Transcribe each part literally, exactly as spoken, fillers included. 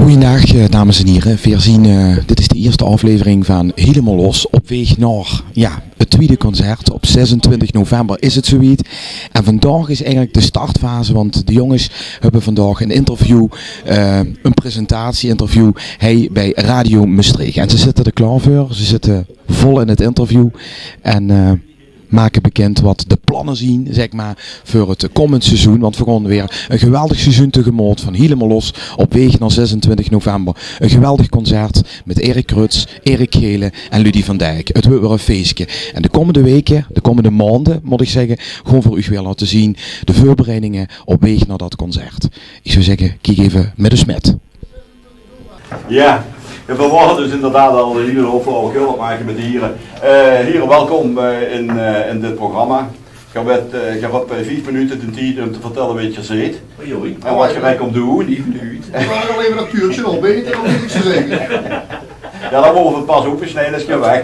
Goojendaag, eh, dames en hiere. Veer zien, eh, dit is de ierste aoflevering vaan Hielemaol Los. Op weeg nao, jao, 't twiede concert. Op zesentwintig november is 't zoe wied. En vaandaog is eigelek de startfase, want de jonges höbbe vaandaog 'n interview, eh, 'n presentatie-interview hei bij Radio Mestreech. En ze zitte d'r klaor veur. Ze zitte vol in 't interview. En, eh, make bekind wat de planne zien, zègk mer, veur 't kommend seizoen. Want veer goon weer e geweldig seizoen tegemoot vaan Hielemaol Los op weeg nao zesentwintig november. E geweldig concert mèt Erik Cruts, Erik Gelen en Ludy van Dijk. 't Weurt weer e feeske. En de kommende weke, de kommende maonde, moot iech zègke, goon veer uuch weer laote zien de veurbereidinge op weeg nao dat concert. Iech zouw zègke, kiek eve mèt us mèt. Jao, en veer wore dus inderdaad al hiel flauwekul aon 't make mèt de hiere. Eh, hiere, welkom, eh, in, eh, in dit programma. Geer höb, eh, geer höb, eh, vief minute de tied um te vertèlle wee geer zeet. Oei, oei. En wat geer hei kómp doen. Vief minute. Veer höbbe al eve dat tuurtsje op, hè, dat is niks te zègke. Jao, dat moge veer pas opsnije es geer weg zeet.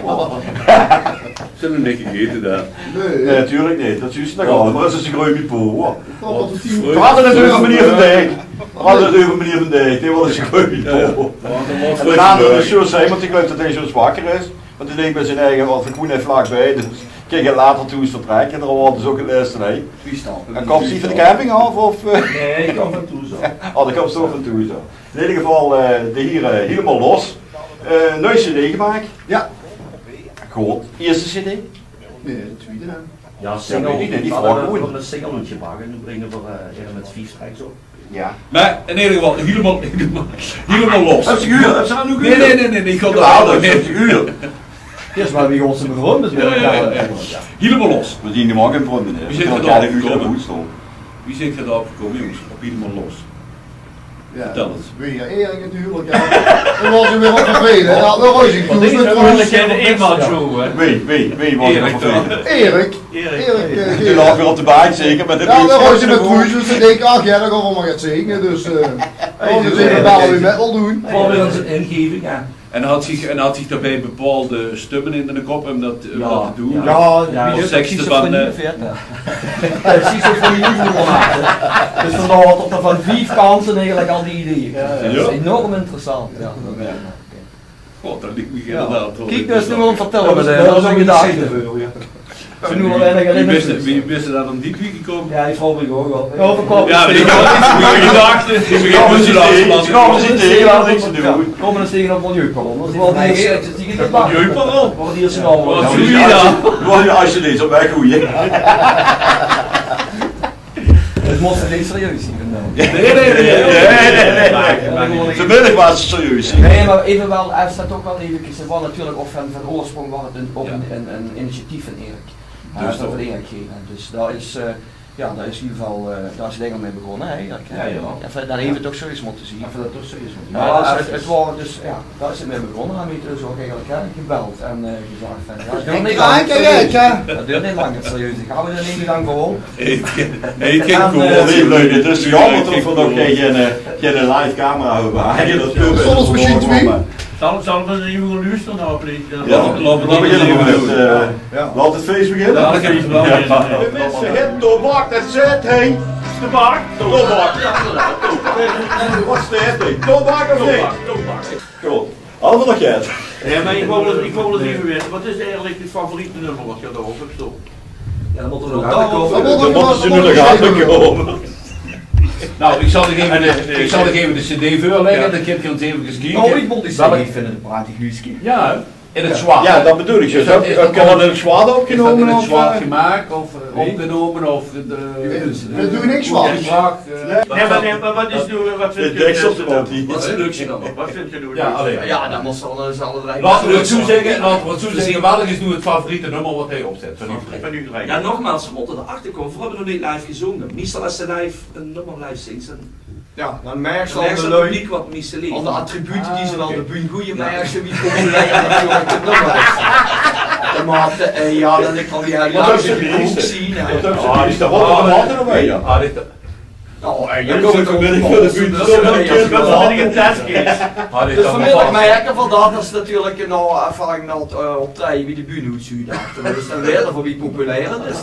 Ze höbbe nog neet gegete dao. Nein. Nein, natuurlek neet. Dat zuus te nog al. Meh dat is 'ne greumie poe. Veer hadde 't euver meneer Van Dijk. Veer hadde 't euver meneer Van Dijk. Dee waor 'ne greumie poe. En daonao de Sjoerd Seymans, iech geluif tot dee zoe zwak is. Want dee dink bij zien eige, want veer woene vlakbij. Dus iech kin later thoes vertrèkke. Dao waor dus ouch 't lèste, hè. En kump ze vaan de camping aof, of, eh? Nein, iech kom vaan thoes aof. Oh, dee kump zoe vaan thoes aof. In eder geval, eh, de hiere, eh, Hielemaol Los. Eh, nui cd gemaak. Jao. Good. Ierste cd? Nein, de twiede, hè. Jao, single. Jao, weit iech neet, die vraog iech gewoen. Veer höbbe 'ne single oetgebrach en noe bringe veer, eh, ere mèt vief tracks op. Jao. Meh in eder geval, Hielemaol, Hielemaol, Hielemaol Los. Höbs te gehuurd? Höbs te dat noe gehuurd? Nein, nein, nein, nein, iech had dat al gehuurd. Jao, dat höbs te gehuurd. Ierst mer wie gods te begrunde. Jao, jao, jao. Hielemaol Los. Veer zien noe al in Brunde, hè. Wie zeet geer dao op gekómme? Wie zeet geer dao op gekómme, jonges? Op Hielemaol Los. Jao. Vertèl ins. Weer Erik natuurlek, jao. Dee waor weer op de vele, hè. Dao waor Erik. Wee, wee, wee waor op de vele? Erik. Erik, eh, dee laog weer op de baank, zeker, mèt de... Jao, dao waor ze mèt Truus, dus iech dink, ach jao, daan goon veer mer get zinge. Dus, eh, veer zien dao wel weer mèt wel doen. Veer höbbe 'n ingeving, jao. En had ziech, en had ziech daobij bepaolde stumme in de kop um dat, um dat te doen? Jao, jao. Of zègks te vaan, eh, schizofrenie, veert, jao. Schizofrenie is 't, hè. Dus vaandaor tot 'r vaan vief kante eigelek al die ideeë kreeg. Jao, jao. Dat is enorm interessant, jao. Jao. God, dat liek miech inderdaad wel interessant. Kiek, dat is noe wel 'n vertèlle, meh dat is 'n gedachte. Wie bis te, wie bis te dao aon die idee gekómme? Jao, iech vraog miech ouch aof. Jao, iech had 'n gedachte. Iech begin dus te lache. Kómme ins tege op Milieuparon. Dat is wel de ierste. Milieuparon? Wat is 't noe? Wat is 't noe? Jao, es te dees op weg goeie. 't Mós neet serieus zien vaandaog. Nein, nein, nein. Vanmiddag waor 't serieus. Nein, meh eve wel, 't is toch wel eve, 't waor natuurlek ouch vaan, vaan oorsprong waor 't 'n, ouch 'n, 'n, 'n initiatief vaan Erik. Jao, dus dat veur de Erik Gelen. Dus dat is, eh, jao, dat is in eder geval, eh, dao is 't eigelek mèt begós, hè, Erik, hè? Jao, jao. Jao, daan eve toch zoe ins mote zien. Jao, dat is zoe ins mote zien. Meh 't, 't waor dus, jao, dao is 't mèt begós. Daan höbbe veer dus ouch eigelek, hè, gebeld en, eh, gezag vaan, jao, 't doort neet lang, serieus. 't Doort neet lang, serieus. Iech haw 'r neet lang veur op. Heet gein, heet gein koor. Nein, leuk. 't Is jaomer tot veer nog gein, gein, eh, gein live camera höbbe. Soms mesjiens twie. Zal, zal iech ins eve goon loestere nao 't leedsje? Jao, laot, laot, laot 't eve, eh, laot 't fees beginne. Jao, 't fees beginne. Jao. Minse, 't tobak, dat zit, hè. Tobak? Tobak. Wat is dat, hè? Tobak of neet? Tobak, tobak. Good. Hadde veer nog get? Jao, meh iech wouw wel ins, iech wouw wel ins eve weite, wat is eigelek 't favoriete nummer wat geer dao op höb stoon? Jao, dat mote veer nog aontkomme. Noe, iech zal uuch eve de, iech zal uuch eve de cd veurlègke, daan kint geer ins eve kieke. Noe, iech mót ins zègke, iech vin 't e prachteg leedsje. Jao, in 't zwaad. Jao, dat bedoel iech. Is dat, is dat in 't zwaad opgenome of, eh, gemaak of, eh, opgenome of, eh, Veer doen niks fout. Nein, meh, nein, meh wat is noe, wat vindj geer 't leuste? Wat is 't leuste nummer? Wat vindj geer noe 't leuste? Jao, dat mós wel, eh, alle drei. Laote veer 't zoe zègke, laote veer 't zoe zègke, wat is noe 't favoriete nummer wat heer opzèt vaan die drei? Vaan die drei. Jao, nogmaals, veer mote d'r achter kómme. Veer höbbe nog neet live gezoonge. Meistal es ze live e nummer live zingste, daan Jao, daan merks te al de lui, al de attribute die ze aon de bühne goeje, merks te wie populair natuurlek 't nummer is. De maote, eh, jao, dat iech al die hele... Wat höbs te 't leefste? Wat höbs te 't leefste? Wat, de maote d'rbij, jao. Noe, eh, jao, iech kóm vanmiddag veur de bühne stoon. Dus vanmiddag merke veer dat, dat is natuurlek 'n, eh, ervaring dat, eh, optrejje wie de bühne oetzuut. Dus daan weite veer wie populair 't is.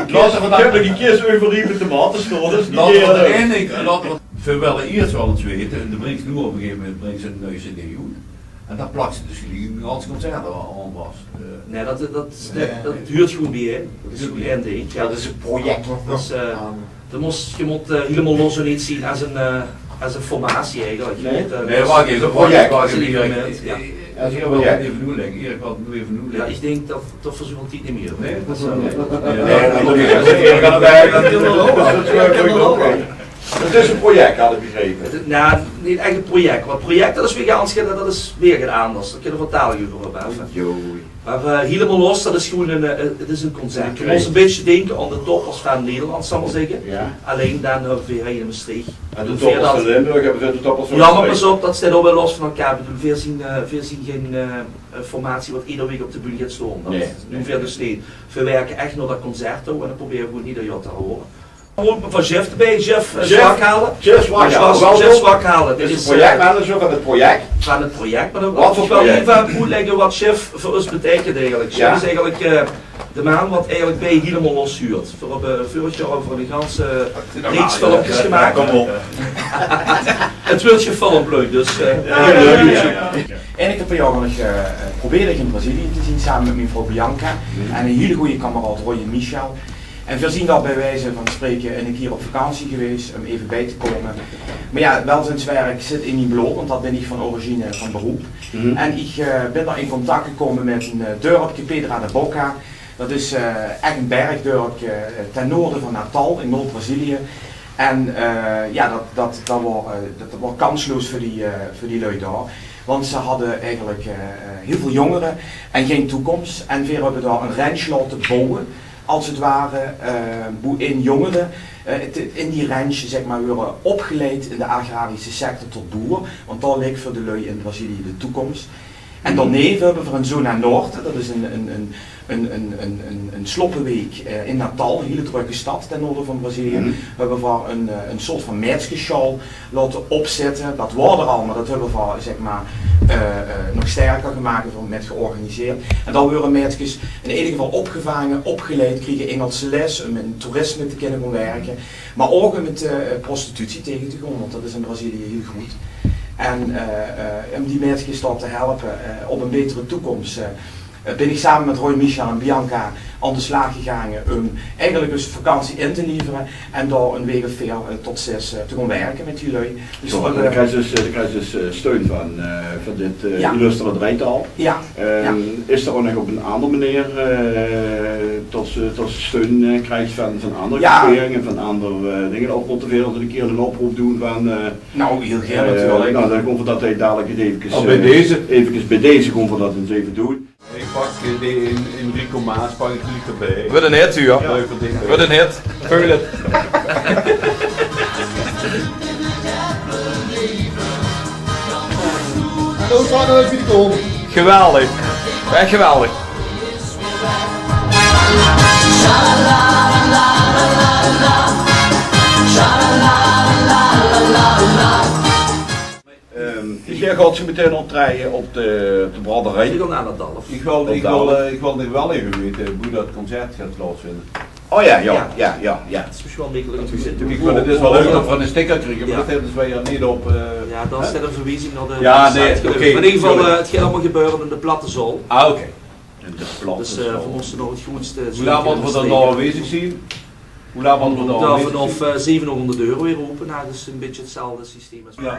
Laote veer 't, iech höb 'ne kier euver die mèt de maote stoon, dus die... Laote veer 't ein ding, laote veer Veer wille iers waal ins weite, en de brings noe op e gegeve moment brings ze 'n nui cd oet. En dao plaks ze dus geliek e gans concert aon vas. Eh, Nae, dat, dat, dat, dat huurt gewoen bie, hè. Dat is gewoen ein ding. Jao, dat is e projek. Dus, eh, dat mós, ge mót, eh, Hielemaol Los neet zien es 'n, eh, es 'n formatie eigelek. Nae, wach, 't is e projek. Wach, 't is e projek. Jao, iech wèl eve oetlègke. Iech wèl eve oetlègke. Jao, iech dink tot, tot veer zoeväöl tied neet mie höbbe. Nae, dat is e projek, had iech begrepe. 't Is, noe, neet ech e projek. Want projek, dat is weer get, dat is weer get aanders. Dao kinne veer 't dalik euver höbbe, hè. Meh, eh, Hielemaol Los, dat is gewoen e, eh, 't is e concert. Ge mós e bitteke dinke aon de toppers vaan Nederland, zal iech mer zègke. Allein daan höbbe veer hei in Mestreech. En de toppers vaan Limburg höbbe veer de toppers vaan Mestreech. Jao, meh pas op, dat steit ouch weer los vaan elkaar. Iech bedoel, veer zien, eh, veer zien gein, eh, formatie wat eder week op de bühne geit stoon. Dat doen veer dus neet. Veer wèrke ech nao dat concert touw en dat probere veer gewoen eder jaor te haole. Gewoen vaan Jeff d'rbij, Jeff, eh, Jeff Zwakhalle. Jeff Zwakhalle. Jeff Zwakhalle. Dat is de, eh, projectmanager vaan 't projek. Vaan 't projek, meh daan wèl iech wel eve oetlègke wat Jeff veur us beteikent eigelek. Jeff is eigelek, eh, de maan wat eigelek bij Hielemaol Los huurt. Veer höbbe veurig jaor euver 'n ganse reeks filmkes gemaak. 't Weurt gefilmp, leuk, dus, eh, jao, leuk. Eine kier per jaor gaon iech, eh, probeer iech in Brazilië te zien, same mèt mien vrouw Bianca en 'ne hiele goje kameraod Roy en Michel. En veer zien dao bij wijze vaan spreke 'ne kier op vakantie gewees um eve bij te koume. Meh jao, welzijnswerk zit in mien blood, want dat bin iech vaan origine, vaan beroep. En iech, eh, bin dao in contact gekoume mèt e, eh, dörpke, Pedra da Boca. Dat is, eh, ech e bergdörpke, eh, ten noorde vaan Natal in Noord-Brazilië. En, eh, jao, dat, dat, dat waor, eh, dat waor kansloos veur die, eh, veur die lui dao. Want ze hadde eigelek, eh, eh, hiel väöl jongere en gein toekóms. En veer höbbe dao 'n ranch laote bouwe, als 't ware, eh, boe-in jongere, eh, 't, 't in die ranch, zègk mer, weure opgeleid in de agrarische sector tot boer. Want dao ligk veur de lui in Brazilië de toekóms. En daoneve höbbe veer in Zona Norte, dat is 'n, 'n, 'n, 'n, 'n, 'n, 'n, 'n sloppeweek, eh, in Natal, 'n hiel drökke stad ten noorde vaan Brazilië, höbbe veer 'n, eh, 'n soort vaan meidskessjaol laote opzètte. Dat waor d'r al, meh dat höbbe veer, zègk mer, eh, eh, nog sterker gemaak, höbbe veer mèt georganiseerd. En dao weure meidskes in eder geval opgevaange, opgeleid, kriege Ingelse les um in toerisme te kinne goon wèrke. Meh ouch um 't, eh, prostitutie tege te goon, want dat is in Brazilië hiel groet. En, eh, eh, um die meidskes dao te helpe, eh, op 'n betere toekóms, eh, eh, bin iech same mèt Roy, Michel en Bianca aon de slaag gegaange um eigelek us vakantie in te levere en dao 'n week of veer, eh, tot zès, eh, te goon wèrke mèt die lui. Dus veer höbbe... Daan kriegs dus, eh, daan kriegs dus, eh, steun vaan, eh, vaan dit, eh, illustere drietal. Jao. Ehm, is d'r ouch nog op 'n aander meneer, eh, tot ze, tot ze steun, eh, kriegs vaan, vaan aander groeperinge, vaan aander, eh, dinger? Of mote veer ins 'ne kier 'nen oproop doen vaan, eh, noe, hiel gaer natuurlek. Noe, daan goon veer dat, eh, dalek ins evekes, eh, bij deze, evekes bij deze goon veer dat ins eve doen. Iech pak, eh, dee in, in Rico Maas pak iech geliek d'rbij. Weurt 'n hit, huur. Leuker ding. Weurt 'n hit. Veul 't. Hallo, Sanne, wie kom? Geweldig. Ech geweldig. Ehm, dus geer gaot zoe metein optrejje op de, op de braoderie? Iech wèl, iech wèl, eh, iech wèl nog wel eve weite boe dat concert geit plaatsvinde. Oh jao, jao, jao, jao. 't Is mesjiens wel mekkelik um te zègke. Iech vin 't dus wel leuk tot veer 'ne sticker kriege, meh dat höbbe veer hei neet op, eh, jao, dat is 'n verwiezing nao de website. Meh in eder geval, eh, 't geit allemaol gebäöre in de Platte Zaol. Ah, oké. In de Platte Zaol. Dus, eh, veer moste nog 't groetste... Wie laat mote veer dao noe aonwezig zien? Hoe laat mote veer dao aonwezig zien? Vanaof, eh, zeve oor de deur weer ope. Noe, dat is 'n bitteke 'tzelfde systeem es... Jao.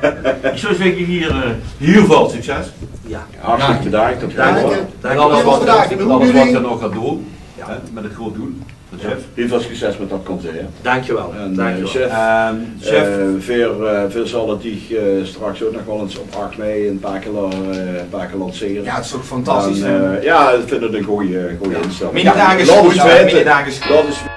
Iech zouw zègke, hei, eh, hiel väöl succes. Jao. Hartstikke bedaank tot geer... Daank uuch. Mèt alles wat geer nog gaot doen, hè, mèt 't groet doel. Jao. Hiel väöl succes mèt dat concert. Daank uuch wel. En, eh, Jeff, eh, veer, eh, veer zalle diech, eh, straks ouch nog wel ins op ach mei in Pakelaar, eh, Pakelaar lancere. Jao, 't is ouch fantastisch, hè? Daan, eh, jao, iech vin 't 'n gooj, gooj instèlling. Mèt de daag is good, mèt de daag is good.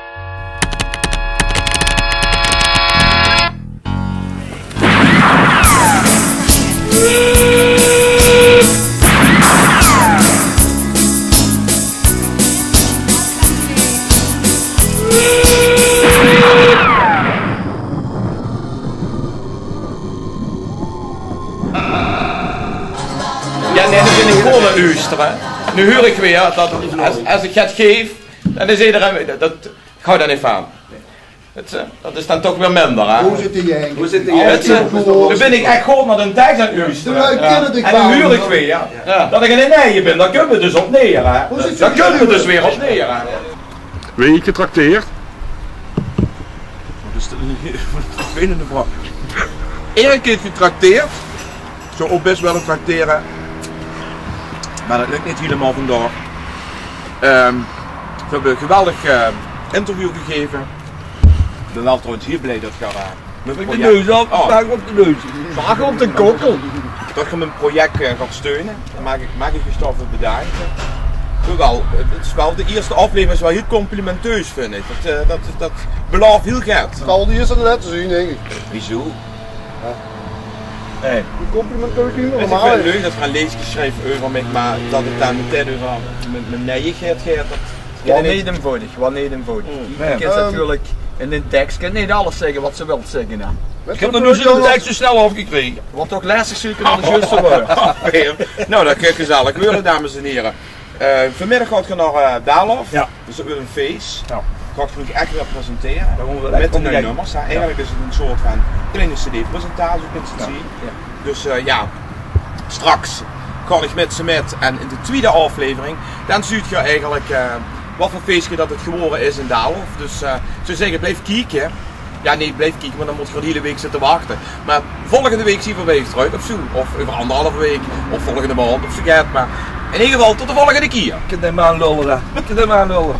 Jao, nein, noe bin iech gewoen aon 't loestere. Noe huur iech weer tot es, es iech get geef, daan is ederein, dat, dat geit daan neet vaan. Wèts se, dat is dan toch weer minder, hè? Hoe zit die eigelik? Wèts se, noe bin ich ech good nao d'n teks aan 't luustere. En dan huur ich weer, jao, dat ich 'ne nieje bin. Dao kump 't dus op neer, hè? Dao kump 't dus weer op neer, hè? Wee heet getrakteerd? Dat is 'n vervelende vraog. Erik heet getrakteerd. Zów ouch bès wèlle traktere. Mer dat lök neet hielemaol vandaag. Ehm, ze höbbe 'n geweldig, ehm, interview gegeve. Ich bin waal trouwens hiel blij dat geer, eh, mien project... Pak de neus aaf, pak op de neus. Pak op de kokkel. Dat geer mien project, eh, gaot steune. Dao maag ich, maag ich uch daoveur bedaanke. Jawel, 't is waal, de ierste aoflevering is waal hiel complimenteus, vinj ich. Dat, eh, dat, dat belaof hiel get. 't Zal de ierste en de lèste zeen, dink ich. Wieso? Hey. Complimenteus is... Wèts se, ich vinj 't leuk dat geer 'n leedje sjrief euver mich, mer dat 't dan metein euver mien, mien nieje geit, geit, dat... Waal neet einvoudig, waal neet einvoudig. Kiek, 't is natuurlik, in d'n teks kins se neet alles zègke wat se wils zègke, hè. Ich höb nog noets zoe'n teks zoe snel aofgekrege. Wat toch lestig zeuke dan de juuste wäörd. Noe, dat geit gezellig weure, dames en hiere. Eh, vanmiddig gaot geer nao, eh, Daalhof. Jao. Dus dat weurt e fees. Jao. Gaot geer uch ech weer presentere. Mèt de nuuj nummers, hè. Jao. Eigelik is 't 'n soort van kleine cd-presentatie, kins se 't zeen. Jao. Dus, eh, jao, straks gaon ich mèt ze mèt. En in de twiede aoflevering, dan zuut geer eigelik, eh, wat veur feeske dat 't gewore is in Daalhof. Dus, eh, ich zów zègke, blief kieke. Jao, neet blief kieke, want dan mót geer de hiele week zitte wachte. Mer volgende week zien v'r weer trök of zoe. Of euver anderhalve week. Of volgende maond, of zoe get. Mer in eder geval, tot de volgende kier. Kint 'm aanlulle, hè. Kint 'm aanlulle.